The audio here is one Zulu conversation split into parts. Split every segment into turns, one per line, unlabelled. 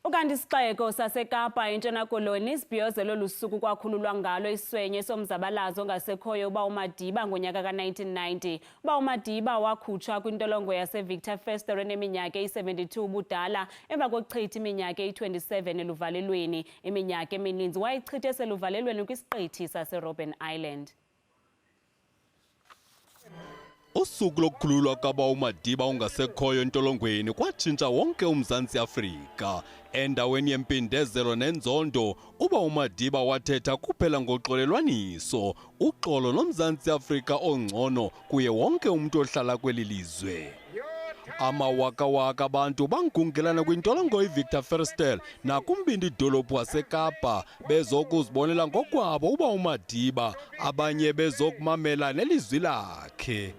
Ukanti isixeko saseKapa eNtshona Koloni sibhiyozele olu suku kwakhululwa ngalo iswenye somzabalazo ongasekhoyo uba uMadiba ngonyaka ka-1990. Uba uMadiba wakhutshwa kwintolongo yaseVictor Verster eneminyaka eyi-72 ubudala emva kokuchitha iminyaka eyi-27 eluvalelweni. Iminyaka emininzi wayichitha eseluvalelweni kwisiqithi saseRobben Island.
Usuku lokukhululwa kaba uMadiba ongasekhoyo entolongweni kwatshintsha wonke uMzantsi Afrika. Endaweni yempindezelo nenzondo, uba uMadiba wathetha kuphela ngoxolelwaniso, uxolo noMzantsi Afrika ongcono kuye wonke umntu ohlala kweli lizwe. Amawakawaka abantu bangungelana kwintolongo iVictor Verster nakumbindi dolophu waseKapa bezokuzibonela ngokwabo uba uMadiba, abanye bezokumamela nelizwi lakhe.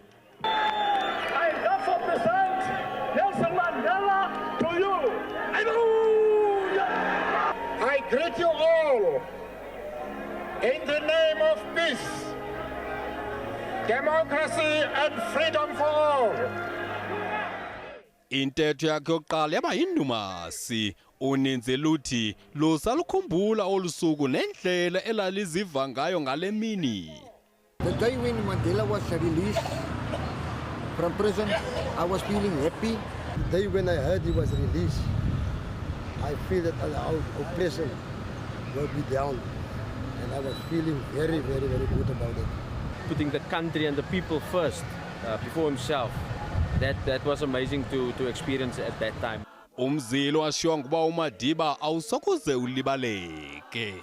I therefore present Nelson Mandela to you. Hallelujah!
I greet you all in the name of peace, democracy and freedom for all.
Intetho yakhe yokuqala yaba yindumasi. Uninzi luthi lusalukhumbula olu suku nendlela elaliziva ngayo ngale mini.
The day when Mandela was released from prison, I was feeling happy. The day when I heard he was released, I feel that our oppression will be down. And I was feeling very, very, very good about it.
Putting the country and the people first before himself. That was amazing to experience at that time.
Umzilo washiywa nguba uMadiba awusokuze ulibaleke.